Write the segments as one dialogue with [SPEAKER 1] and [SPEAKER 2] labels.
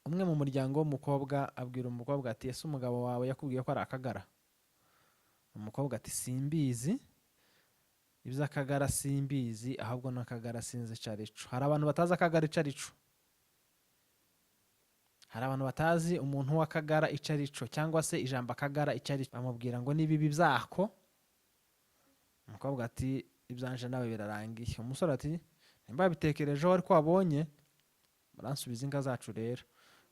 [SPEAKER 1] Umwe mu muryango w'umukobwa abwira umukobwa ati: "Ese umugabo wawe yakubwiye ko ari akagara?" Umukobwa ati: "Simbizi iby'akagara, simbizi, ahubwo n'akagara sinzi icyo ari cyo." Hari abantu batazi akagara icyo ari cyo. Hari abantu batazi umuntu w'akagara icyo ari cyo, cyangwa se ijambo akagara icyo ari cyo. Bamubwira ngo n'ibibi byako. Umukobwa ati: "Ibyanje nawe birarangiye." Umusore ati: "Nimba yabitekerejeho ariko wabonye baransubiza inka zacu rero."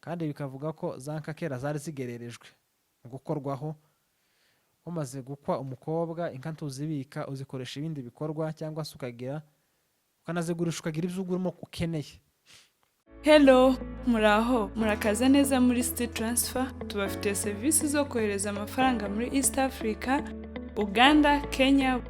[SPEAKER 1] Kandi bikavuga ko za nka kera zari zigererejwe gukorwaho. Wamaze gukwa umukobwa, inka ntuzibika, uzikoresha ibindi bikorwa, cyangwa se ukagira ukanazigurisha, ukagira ibyo uguramo ukeneye.
[SPEAKER 2] Hello, muraho, murakaza neza muri City Transfer. Tubafitiye serivisi zo kohereza amafaranga muri East Africa, Uganda, Kenya,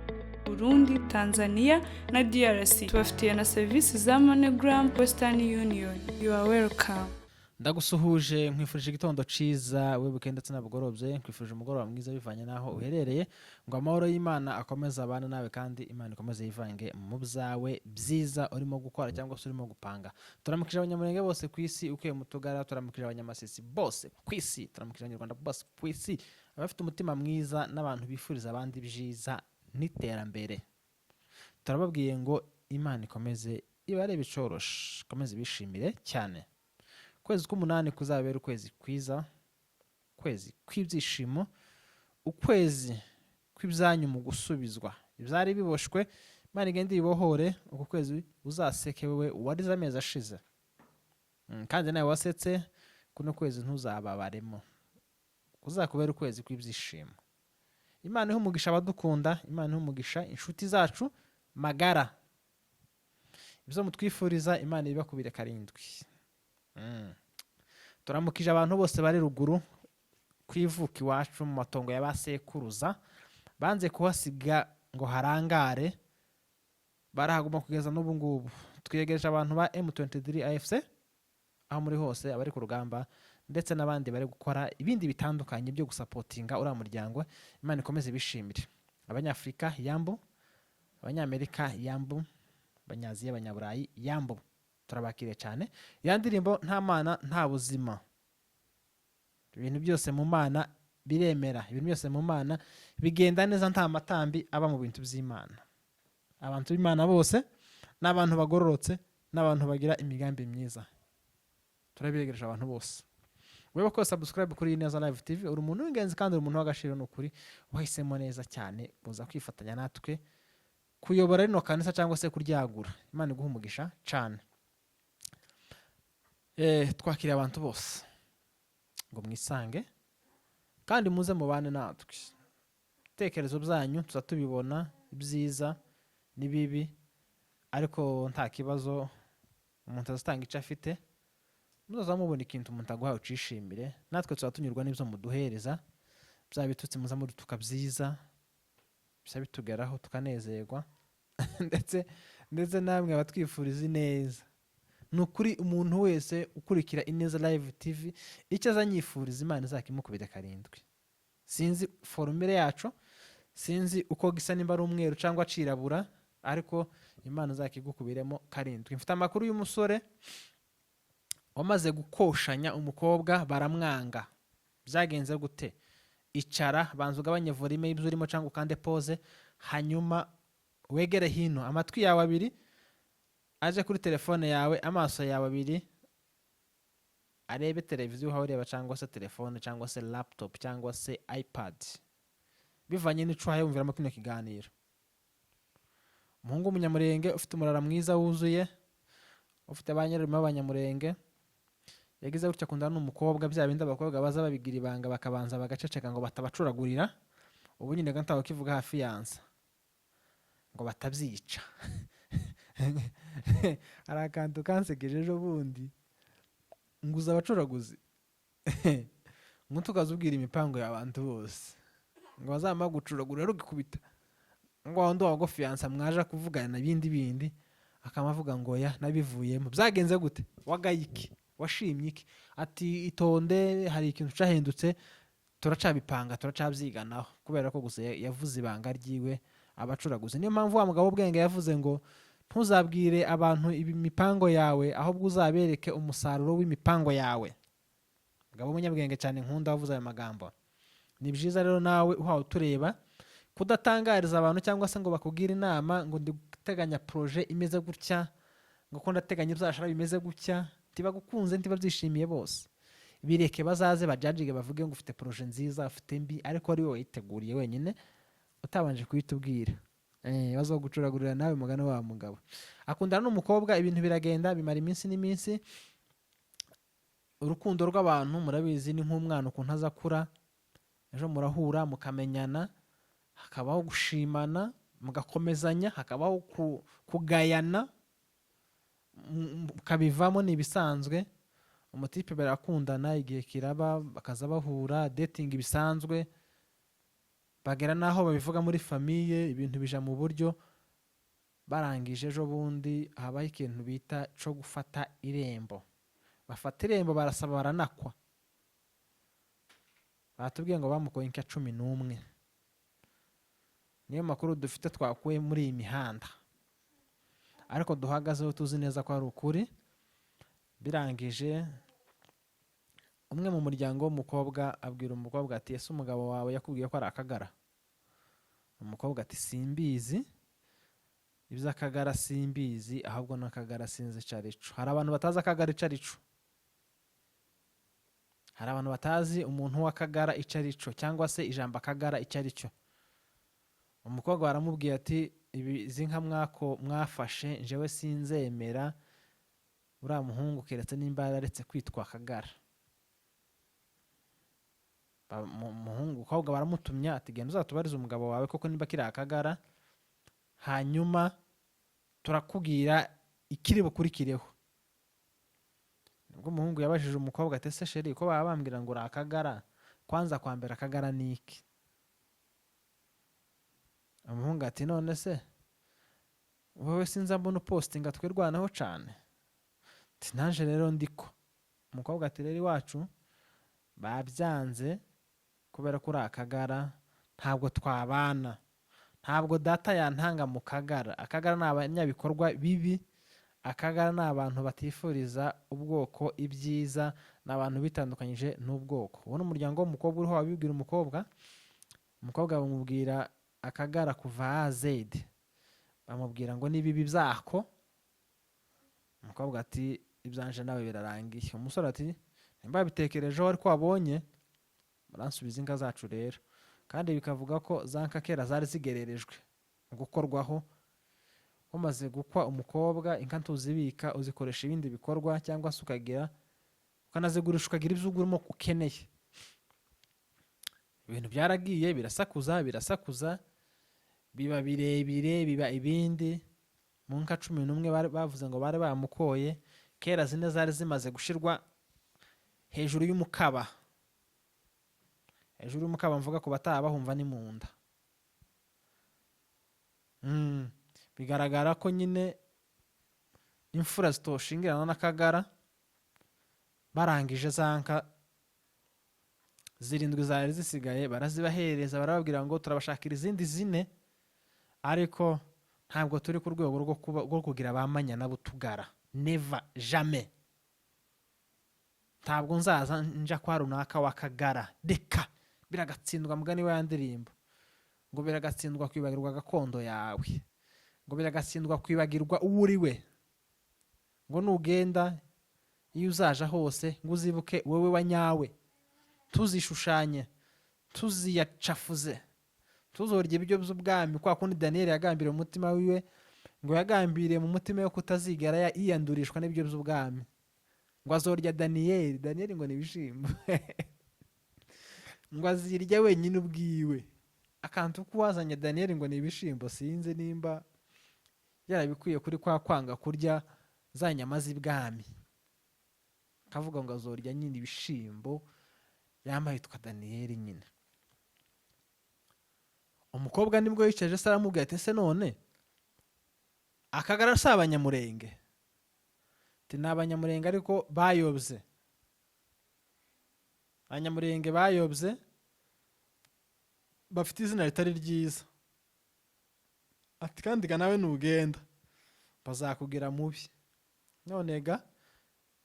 [SPEAKER 2] Burundi, Tanzania na DRC. Tubafitiye na serivisi za MoneyGram, Western Union. You are welcome.
[SPEAKER 1] Ndagusuhuje, nkwifurije igitondo ciza, wibuke, ndetse nabugorobye, nkwifurije umugoroba mwiza bivanye n'aho uherereye. Ngo amahoro y'Imana akomeze abane nawe, kandi Imana ikomeze yivange mu byawe byiza urimo gukora cyangwa se urimo gupanga. Turamukije Abanyamurenge bose ku isi ukuye mu tugara, turamukije Abanyamasisi bose ku isi, turamukije Abanyarwanda bose ku isi, abafite umutima mwiza n'abantu bifuriza abandi ibyiza n'iterambere. Turababwiye ngo Imana ikomeze ibarebe icoroshe, ikomeze ibishimire cyane. Ukwezi k'umunani kuzabera ukwezi kwiza, ukwezi kw'ibyishimo, ukwezi kw'ibyanyu mu gusubizwa ibyari biboshwe. Imana igende ibibohore. Uku kwezi uzaseke wowe warize amezi ashize. Kandi nawe wasetse kuno kwezi ntuzababaremo, kuzakubera ukwezi kw'ibyishimo. Imana ihe umugisha abadukunda, Imana ihe umugisha inshuti zacu magara. Ibyo mutwifuriza, Imana ibibakubire karindwi. Turamukije abantu bose bari ruguru ku ivuko iwacu, mu matongo ya ba sekuruza banze kuhasiga ngo harangare, barahaguma kugeza n'ubu ngubu. Twiyegereje abantu ba M23 AFC aho muri hose, abari ku rugamba ndetse n'abandi bari gukora ibindi bitandukanye byo gusupportinga uriya muryango. Imana ikomeze bishimire. Abanyafurika yambu, Abanyamerika yambu, Abanyaziya, Abanyaburayi yambu, turabakiriye cyane. Ya ndirimbo: "Nta Mana nta buzima." Ibintu byose mu Mana biremera, ibintu byose mu Mana bigenda neza, nta matambi aba mu bintu by'Imana. Abantu b'Imana bose ni abantu bagororotse, n'abantu bagira imigambi myiza. Turabiregereje abantu bose. Wewe ko subscribe kuri Ineza Live TV, uri umuntu w'ingenzi kandi uri umuntu w'agaciro. Ni ukuri wahisemo neza cyane kuza kwifatanya natwe kuyobora rino kanisa cyangwa se kuryagura. Imana iguha umugisha cyane. Twakiriye abantu bose ngo mwisange kandi muze mubane natwe. Ibitekerezo byanyu tuza tubibona, ibyiza n'ibibi, ariko nta kibazo, umuntu azatanga icyo afite. Muzaza mubona ikintu umuntu aguhaye ucishimire. Natwe tuba tunyurwa n'ibyo muduhereza. Bya bitutsi muza mudutuka byiza bisa bitugeraho tukanezerwa, ndetse namwe abatwifuriza ineza. Ni ukuri, umuntu wese ukurikira Ineza Live TV, icyo azanyifuriza Imana izakimukubita karindwi. Sinzi formule yacu, sinzi uko gisa, nimba ari umweru cyangwa acirabura, ariko Imana izakigukubiremo karindwi. Mfite amakuru y'umusore wamaze gukoshanya umukobwa baramwanga. Byagenze gute? Icara, banza ugabanye volume y'ibyo urimo cyangwa ukande pause, hanyuma wegere hino, amatwi yawe abiri aje kuri telefone yawe, amaso yawe abiri arebe televiziyo uhawe ureba, cyangwa se telefone, cyangwa se laptop, cyangwa se iPad, bivanye n'ico uhaye wumviramo kino kiganiro. Umuhungu w'Umunyamurenge ufite umurara mwiza wuzuye, ufite ba nyirarume b'Abanyamurenge, yagize gutya akundana n'umukobwa. Bya bindi abakobwa baza babigira ibanga, bakabanza bagaceceka ngo batabacuragurira. Ubu nyine ntawe ukivuga hafi yanza ngo batabyica. Hari akantu kansekeje ejo bundi, nguza abacuraguzi ngo tukaza ubwira imipango y'abantu bose ngo bazamara gucuragura rugikubita, ngo wundi wa fiancé mwaje kuvugana ibindi bindi, akaba avuga ngo ya nabivuyemo. Byagenze gute? Wagaye iki? Washimye iki? Ati: "Itonde, hari ikintu cyahindutse, turacabipanga, turacabyiganaho." Kubera ko gusa yavuze ibanga ryiwe abacuraguzi. Niyo mpamvu wa mugabo w'ubwenge yavuze ngo ntuzabwire abantu imipango yawe, ahubwo uzabereke umusaruro w'imipango yawe. Mugabo w'umunyabwenge cyane nkunda wavuze ayo magambo. Ni byiza rero nawe uhawe utureba kudatangariza abantu cyangwa se ngo bakugire inama ngo ndi guteganya projet imeze gutya, ngo ko ndateganya ibyashara bimeze gutya. Ntibagukunze, ntibabyishimiye bose. Bireke bazaze bajajige, bavuge ngo ufite projet nziza, ufite mbi, ariko ari wowe wayiteguriye wenyine utabanje kuyitubwira. Bazogucuragurira nawe mugani wa mugabo. Akundana n'umukobwa, ibintu biragenda, bimara iminsi n'iminsi. Urukundo rw'abantu murabizi ni nk'umwana ukuntu aza akura. Ejo murahura mukamenyana, hakabaho gushimana, mugakomezanya, hakabaho kugayana, mukabivamo, ni ibisanzwe. Umutipe barakundana, igihe kiraba bakaza bahura, dating bisanzwe, bagera n'aho babivuga muri famille, ibintu bija mu buryo. Barangije ejo bundi habaho ikintu bita cyo gufata irembo. Bafata irembo, barasaba, baranakwa. Batubwiye ngo bamukoye inka 11. Niyo makuru dufite twakuye muri iyi mihanda, ariko duhagazeho tuzi neza ko ari ukuri. Birangije umwe mu muryango w'umukobwa abwira umukobwa ati: "Ese umugabo wawe yakubwiye ko ari akagara?" Umukobwa ati: "Simbizi iby'akagara, simbizi, ahubwo n'akagara sinzi icyo ari cyo." Hari abantu batazi akagara icyo ari cyo. Hari abantu batazi umuntu w'akagara icyo ari cyo, cyangwa se ijambo akagara icyo ari cyo. Umukobwa baramubwiye ati: "Ibi izi nka mwako mwafashe, njyewe sinzemera uriya muhungu keretse nimba yararetse kwitwa akagara." Umuhungu, umukobwa baramutumya ati: "Genda uzatubarize umugabo wawe koko nimba kiri akagara, hanyuma turakubwira ikiri bukurikireho." Nibwo umuhungu yabajije umukobwa ati: "Ese chérie, ko baba bambwira ngo uri akagara, kwanza kwa mbere akagara ni iki?" Umuhungu ati: "None se wowe sinza mbona upostinga twirwanaho cane?" Ati: "Naje rero ndiko." Umukobwa ati: "Rero iwacu babyanze kubera ko uri akagara, ntabwo twabana, ntabwo data yantanga mu kagara. Akagara ni abanyabikorwa bibi, akagara ni abantu batifuriza ubwoko ibyiza, ni abantu bitandukanyije n'ubwoko." Uwo ni umuryango w'umukobwa uriho wabibwira umukobwa. Umukobwa bamubwira akagara kuva A Z, bamubwira ngo n'ibibi byako. Umukobwa ati: "Ibyanje nawe birarangiye." Umusore ati: "Nimba yabitekerejeho ariko wabonye muransubiza inka zacu rero." Kandi bikavuga ko za nka kera zari zigererejwe mu gukorwaho. Wamaze gukwa umukobwa, inka ntuzibika, uzikoresha ibindi bikorwa, cyangwa se ukagira ukanazigurisha, ukagira ibyo uguramo ukeneye. Ibintu byaragiye birasakuza, birasakuza, biba birebire, biba ibindi. Mu nka 11 bavuze ngo bari bamukoye kera, zine zari zimaze gushirwa hejuru y'umukaba. Hejuru y'umukaba mvuga ku bataha bahumva ni mu nda. Bigaragara ko nyine imfura zitoshingirana n'akagara. Barangije za nka zirindwi zari zisigaye barazibahereza, barababwira ngo turabashakira izindi zine, ariko ntabwo turi ku rwego rwo kugira ba manyana butugara. Never, jamais, ntabwo nzaza nja kwa runaka w'akagara. Reka biragatsindwa. Mugani wa ya ndirimbo ngo biragatsindwa kwibagirwa gakondo yawe, ngo biragatsindwa kwibagirwa uwo uri we, ngo nugenda iyo uzaja hose ngo uzibuke wowe wa nyawe. Tuzishushanye, tuziyacafuze, tuzorya ibiryo by'ubwami kwa kundi Daniyeli yagambiriye mu mutima wiwe, ngo yagambiriye mu mutima we kutazigera yiyandurishwa n'ibiryo by'ubwami, ngo azorya Daniyeli. Daniyeli ngo ni ibishimbo, ngo azirya wenyine ubwiwe. Akantu k'uwazanye Daniyeli ngo ni ibishimbo, sinzi nimba yarabikwiye kuri kwa kwanga kurya za nyama z'ibwami, akavuga ngo azorya nyine ibishimbo, yambaye yitwa Daniyeli nyine. Umukobwa nibwo yicaje se aramubwira ati: "Ese none akagara si abanyamurenge?" Ati: "Ni abanyamurenge, ariko bayobye, abanyamurenge bayobye, bafite izina ritari ryiza." Ati: "Kandi ga nawe nugenda bazakugira mubi. None ga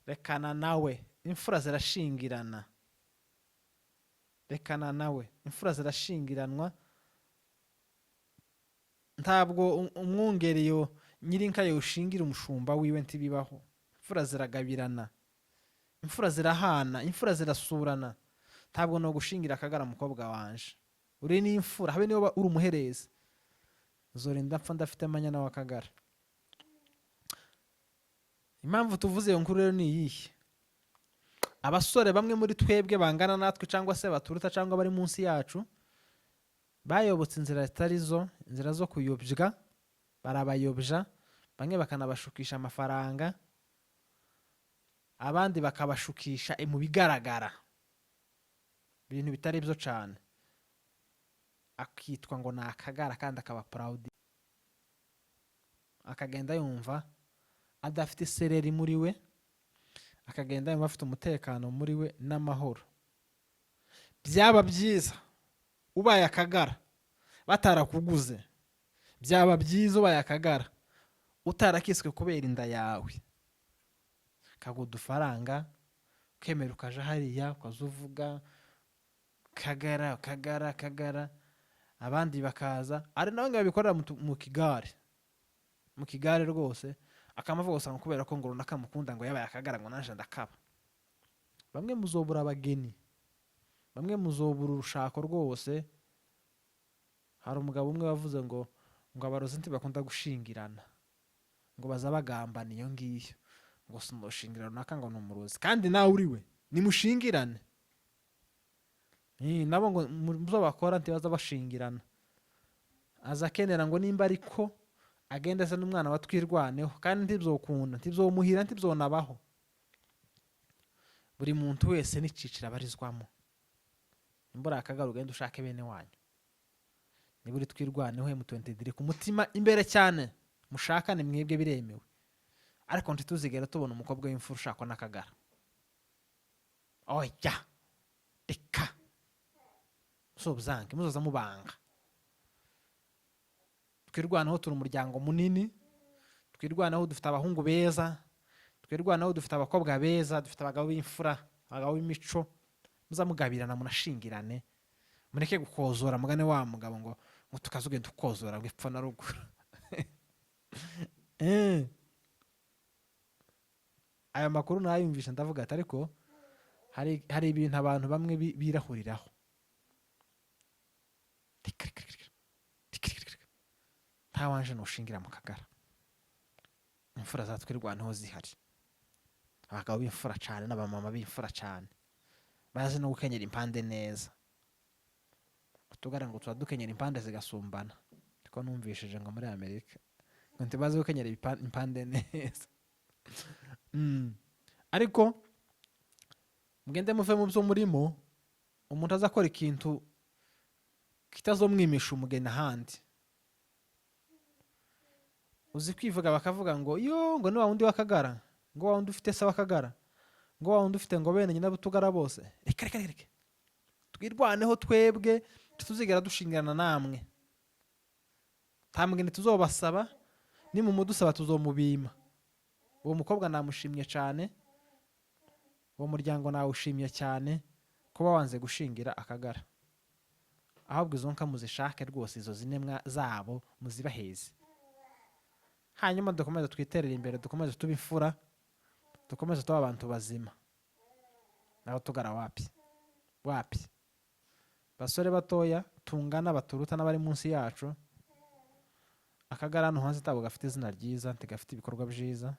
[SPEAKER 1] rekana nawe, imfura zirashingirana." Rekana nawe, imfura zirashingiranwa. Ntabwo umwungeri yo nyirinka yoshingira umushumba wiwe, ntibibaho. Imfura ziragabirana, imfura zirahana, imfura zirasurana. Ntabwo no gushingira akagara mukobwa wanje. Uri n'imfura, habe niba uri umuherezi, uzorinda mpfa ndafite amanyana w'akagara. Impamvu tuvuze iyo nkuru rero ni iyihe? Abasore bamwe muri twebwe bangana natwe, cyangwa se baturuta, cyangwa bari munsi yacu, bayobotse inzira zitari zo, inzira zo kuyobywa. Barabayobya, bamwe bakanabashukisha amafaranga, abandi bakabashukisha mu bigaragara ibintu bitari byo cyane, akitwa ngo ni akagara kandi akaba proud, akagenda yumva adafite isereri muri we, akagenda yumva afite umutekano muri we n'amahoro. Byaba byiza ubaye akagara batarakuguze, byaba byiza ubaye akagara utarakiswe kubera inda yawe. Kaguha udufaranga, ukemera, ukaja hariya ukaza uvuga kagara, kagara, kagara, abandi bakaza. Ari nawe ngo babikorera mu kigare, mu kigare rwose, akamavuga gusa ngo kubera ko ngo runaka mukunda, ngo yabaye akagara, ngo naje ndakaba. Bamwe muzobura abageni, bamwe muzobura urushako rwose. Hari umugabo umwe wavuze ngo abarozi ntibakunda gushingirana, ngo baza bagambana iyo ngiyo, ngo sinushingira runaka ngo ni umurozi, kandi nawe uri we, nimushingirane. Nabo ngo mu byo bakora ntibaza bashingirana. Aza akenera ngo nimba ariko agenda asa n'umwana wa Twirwaneho, kandi ntibyokunda, ntibyomuhira, ntibyonabaho. Buri muntu wese n'iciciro abarizwamo. Nimba uri akagara, ugenda ushake bene wanyu. Niba uri Twirwaneho, M23 ku mutima imbere cyane, mushakane mwebwe, biremewe. Ariko ntituzigere tubona umukobwa w'imfura ushakwa n'akagara. Oya, reka muzobyange, muzoza mubanga. Twirwaneho turi umuryango munini. Twirwaneho dufite abahungu beza, Twirwaneho dufite abakobwa beza, dufite abagabo b'imfura, abagabo b'imico. Muzamugabirana, munashingirane, mureke gukozora. Mugane wa mugabo ngo tukaze ugenda ukozora ngo epfo na ruguru. Aya makuru nayumvisha ndavuga ati ariko hari ibintu abantu bamwe birahuriraho. Reka, reka, reka, reka, reka, reka. Nta wanje nushingira mu kagara, imfura za Twirwaneho zihari, abagabo b'imfura cyane n'abamama b'imfura cyane, bazi no gukenyera impande neza. Utugara ngo tuba dukenyera impande zigasumbana, ariko numvishije ngo muri Amerika ngo ntibazi gukenyera impande neza. Ariko mugende muve mu byo murimo. Umuntu azakora ikintu kitazomwimisha umugeni ahandi. Uzi kwivuga bakavuga ngo yo, ngo ni wa wundi w'akagara, ngo wa wundi ufite se w'akagara, ngo wa wundi ufite ngo bene nyina b'utugara bose. Reka, reka, reka. Twirwaneho twebwe tutuzigera dushingana namwe. Nta mugeni tuzobasaba, nimumudusaba tuzomubima. Uwo mukobwa namushimye cyane, uwo muryango nawushimye cyane kuba wanze gushingira akagara. Ahubwo izo nka muzishake rwose, izo zinemwa zabo muzibaheze, hanyuma dukomeze twiterere imbere, dukomeze tube imfura, dukomeze tube abantu bazima. Naho tugara wapi, wapi. Basore batoya tungana, baturuta n'abari munsi yacu, akagara hano hanze ntabwo gafite izina ryiza, ntigafite ibikorwa byiza.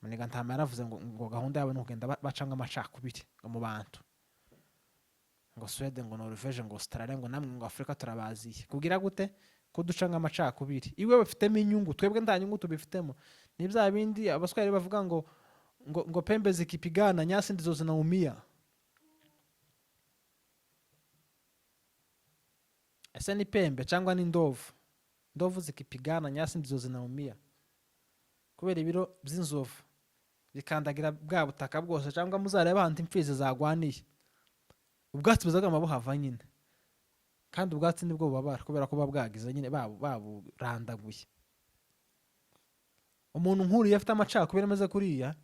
[SPEAKER 1] Muniga ntama yaravuze ngo gahunda yabo ni ukugenda bacamwo amacakubiri ngo mu bantu, ngo Swede, ngo Norvege, ngo Australia, ngo namwe ngo Afurika turabaziye. Kugira gute? Kuduca nk'amacakubiri. Iwe bafitemo inyungu, twebwe nta nyungu tubifitemo. Ni bya bindi abaswahili bavuga ngo pembe zikipigana nyasi ndizo zinaumia. Ese ni pembe cyangwa ni ndovu? Ndovu zikipigana nyasi ndizo zinaumia, kubera ibiro by'inzovu bikandagira bwa butaka bwose. Cyangwa muzarebe ahantu imfizi zagwaniye, ubwatsi buzagama buhava nyine, kandi ubwatsi nibwo bubabara kubera ko buba bwagize nyine baburandaguye. Umuntu nk'uriya afite amacakubiri ameze kuriya,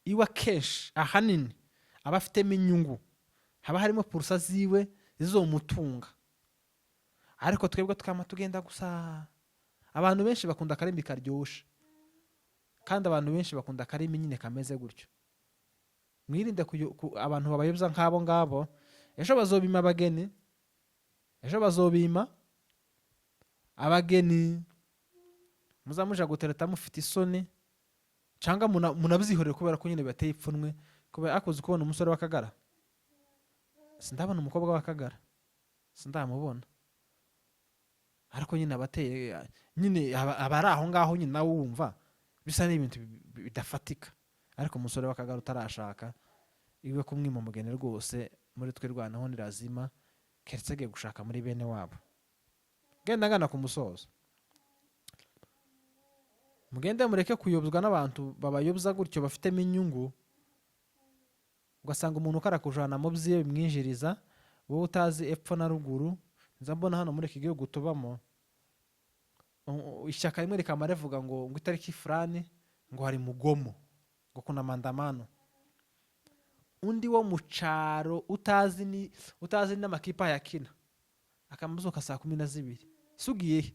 [SPEAKER 1] iwe akenshi ahanini aba afitemo inyungu. Haba harimo purusa ziwe zizomutunga, ariko twebwe tukama tugenda gusa. Abantu benshi bakunda akarimi karyoshe, kandi abantu benshi bakunda akarimi nyine kameze gutyo. Mwirinde abantu babayobya nk'abo ngabo. Ejo bazobima abageni, ejo bazobima abageni. Muzamuja gutereta mufite isoni, cyangwa munabyihorere kubera ko nyine bateye ipfunwe, kubera akuzi kubona umusore w'akagara. Sindabona umukobwa w'akagara, sindamubona, ariko nyine abateye nyine aba ari aho ngaho nyine, nawe wumva bisa n'ibintu bidafatika. Ariko umusore w'akagara utarashaka, iwe kumwima umugeni rwose muri twe rwanaho ni lazima, keretse agiye gushaka muri bene wabo. Genda ngana ku musozo. Mugende mureke kuyobzwa n'abantu babayobza gutyo bafitemo inyungu. Ugasanga umuntu karakujana mu byiwe bimwinjiriza, wowe utazi epfo na ruguru. Nza mbona hano muri iki gihugu tubamo, ishyaka rimwe rikamara rivuga ngo itariki fulani ngo hari mugomo, ngo kuna maandamano. Undi wo mu caro utazi ni utazi n'amakipe ayakina akamuzuka saa 12, "Se ugiye he?"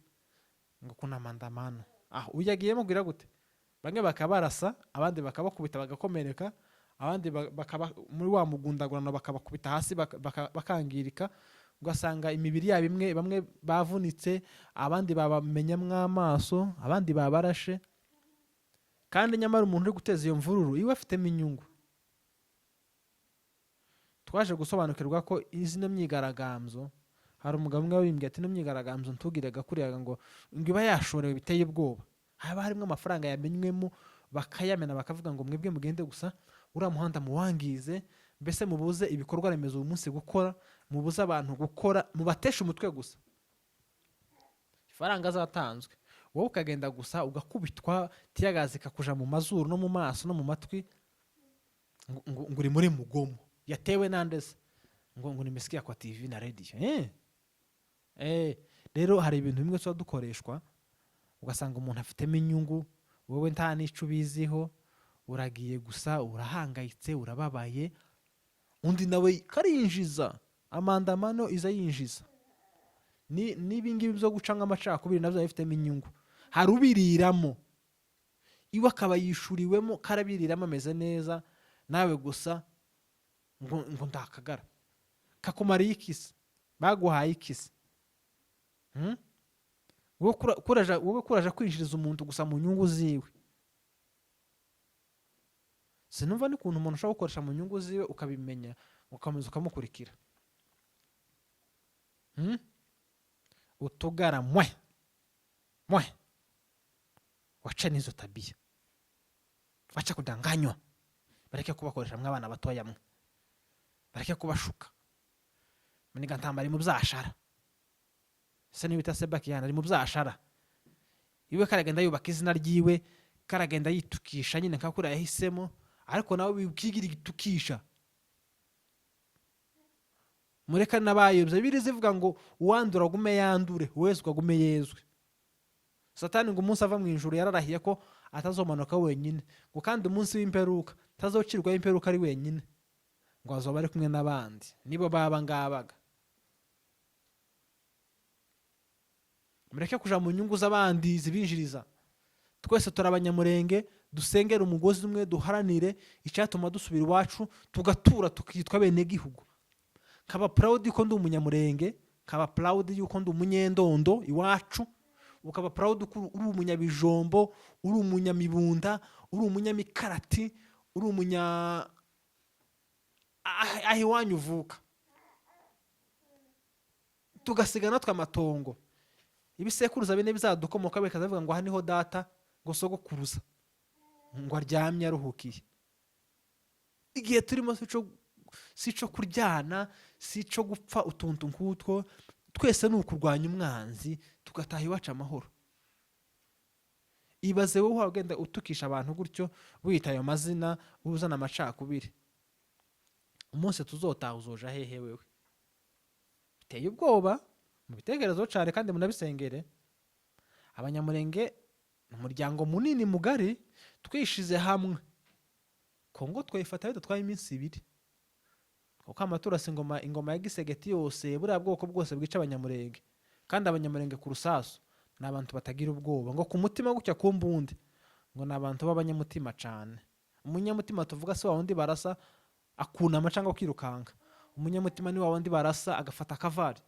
[SPEAKER 1] Ngo kuna maandamano. Aho uyu agiyemo kugira gute? Bamwe bakabarasa, abandi bakabakubita bagakomereka, abandi bakaba muri wa mugundagurano bakabakubita hasi bakangirika. Ugasanga imibiri yabo imwe, bamwe bavunitse, abandi babamenyamwo amaso, abandi babarashe. Kandi nyamara umuntu uri guteza iyo mvururu iwe afitemo inyungu. Twaje gusobanukirwa ko izino myigaragambyo, hari umugabo umwe wabimbwiye ati: "Ino myigaragambyo ntugire gakuriya ngo iba yashorewe biteye ubwoba, haba harimo amafaranga yamenywemo, bakayamena, bakavuga ngo mwebwe mugende gusa uriya muhanda muwangize, mbese mubuze ibikorwa remezo uyu munsi gukora, mubuze abantu gukora, mubateshe umutwe gusa." Ifaranga zatanzwe, wowe ukagenda gusa ugakubitwa teargas ikakuja mu mazuru no mu maso no mu matwi, ngo uri muri mugomo yatewe nande se? Ngo nimesikia kwa TV na radio. Rero hari ibintu bimwe tuba dukoreshwa, ugasanga umuntu afitemo inyungu, wowe nta n'ico ubiziho, uragiye gusa urahangayitse, urababaye. Undi nawe karinjiza amaandamano, iza yinjiza. Ni n'ibi ngibi byo guca nk'amacakubiri nabyo bifitemo inyungu. Hari ubiriramo iwe, akaba yishuriwemo, karabiriramo, ameze neza, nawe gusa ngo ndakagara kakumariye ikisi, baguhaye ikisi. Wowe kuraja kwinjiriza umuntu gusa mu nyungu ziwe. Sinumva n'ukuntu umuntu ushobora gukoresha mu nyungu ziwe, ukabimenya, ugakomeza ukamukurikira. Utugara mwe mwe, waca n'izo tabia, waca kudanganywa. Bareke kubakoresha mwe abana batoya mwe, bareke kubashuka. Muniga ntambara ari mu byashara se, niba bita Sebakiyana ari mu byashara iwe, karagenda yubaka izina ryiwe, karagenda yitukisha nyine nka kuriya yahisemo. Ariko nawe wikigira igitukisha, mureka n'abayobye. Bibiri zivuga ngo uwandura agume yandure, uwezwa agume yezwe. Satani ngo umunsi ava mu ijuru yararahiye ko atazomanuka wenyine, ngo kandi umunsi w'imperuka atazocirwaho imperuka ari wenyine, ngo azoba ari kumwe n'abandi, nibo baba ngabaga. Mureke kuja mu nyungu z'abandi zibinjiriza. Twese turi abanyamurenge, dusengere umugozi umwe, duharanire icyatuma dusubira iwacu, tugatura, tukitwa bene gihugu. Nkaba proud ko ndi umunyamurenge, nkaba proud yuko ndi umunyendondo iwacu, ukaba proud ko uri umunyabijombo, uri umunyamibunda, uri umunyamikarati, uri umunya aho iwanyu uvuka. Tugasiga natwe amatongo, ibisekuruza bine bizadukomoka bikazavuga ngo aha niho data, ngo sogokuruza ngo aryamye aruhukiye. Igihe turimo si ico kuryana, si ico gupfa utuntu nk'utwo. Twese ni ukurwanya umwanzi, tugataha iwacu amahoro. Ibaze wowe wagenda utukisha abantu gutyo, wita ayo mazina, uzana amacakubiri, umunsi tuzotaha uzoja hehe wewe? Biteye ubwoba. Mu bitekerezo cyane kandi munabisengere. Abanyamurenge ni umuryango munini mugari, twishize hamwe Kongo twayifata bidatwaye iminsi 2. Kuko amaturasi ingoma ya Gisegeti yose, buriya bwoko bwose bwica Abanyamurenge. Kandi Abanyamurenge ku rusasu ni abantu batagira ubwoba, ngo ku mutima gutya ku mbundi, ngo ni abantu b'abanyamutima cyane. Umunyamutima tuvuga si wa wundi barasa akunama cyangwa akirukanka. Umunyamutima ni wa wundi barasa agafata akavari,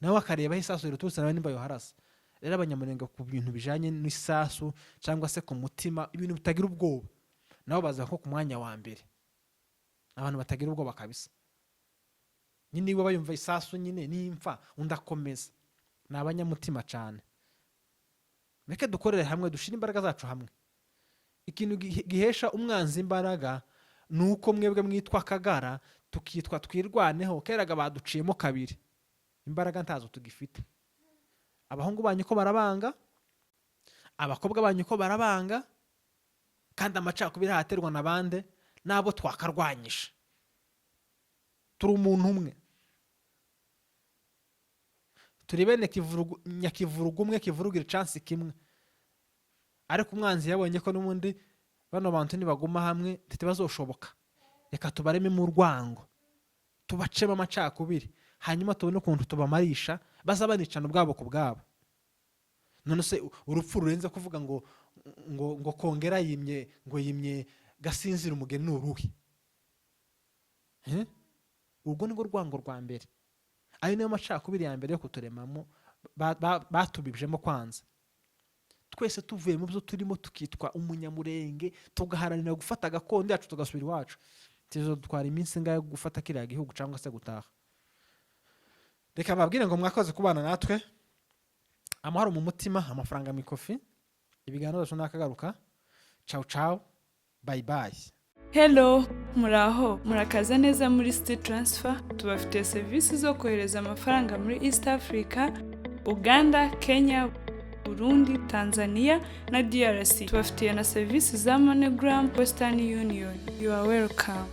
[SPEAKER 1] nawe akareba aho isasu riturutse, nawe nimba yoharasa. Rero Abanyamurenge ku bintu bijanye n'isasu cyangwa se ku mutima, ibintu bitagira ubwoba, nabo baza nko ku mwanya wa mbere. Abantu batagira ubwoba kabisa nyine, niba bayumva isasu nyine nimfa undi akomeza, ni abanyamutima cyane. Reke dukorere hamwe, dushyire imbaraga zacu hamwe. Ikintu gihesha umwanzi imbaraga ni uko mwebwe mwitwa Akagara, tukitwa Twirwaneho. Keraga baduciyemo kabiri, imbaraga ntazo tugifite. Abahungu banyu ko barabanga, abakobwa banyu ko barabanga, kandi amacakubiri ahaterwa na bande? N'abo twakarwanyije. Turi umuntu umwe, turi bene Kivurugu, Nyakivurugu umwe kivurugira icansi kimwe. Ariko umwanzi yabonye ko n'ubundi bano bantu nibaguma hamwe ntibazoshoboka, reka tubarememo urwango, tubacemo amacakubiri, hanyuma tubone ukuntu tubamarisha, baza banicana ubwabo ku bwabo. None se urupfu rurenze kuvuga ngo Kongera yimye, ngo yimye Gasinzira umugeni, ni uruhe? Eh? Urwo ni rwo rwango rwa mbere. Ayo niyo macakubiri ya mbere yo kuturemamo, batubibjemo. Kwanza twese tuvuye mu byo turimo, tukitwa Umunyamurenge, tugaharanira gufata gakondo yacu, tugasubira iwacu, dutwara iminsi ingahe gufata kiriya gihugu cyangwa se gutaha? Reka mbabwire ngo mwakoze kubana natwe. Amahoro mu mutima, amafaranga mu ikofi. Ibiganiro byacu nakagaruka. Ciao ciao, bye bye.
[SPEAKER 2] Hello, muraho, murakaza neza muri City Transfer. Tubafitiye serivisi zo kohereza amafaranga muri East Africa, Uganda, Kenya, Burundi, Tanzania na DRC. Tubafitiye na serivisi za MoneyGram, Western Union. You are welcome.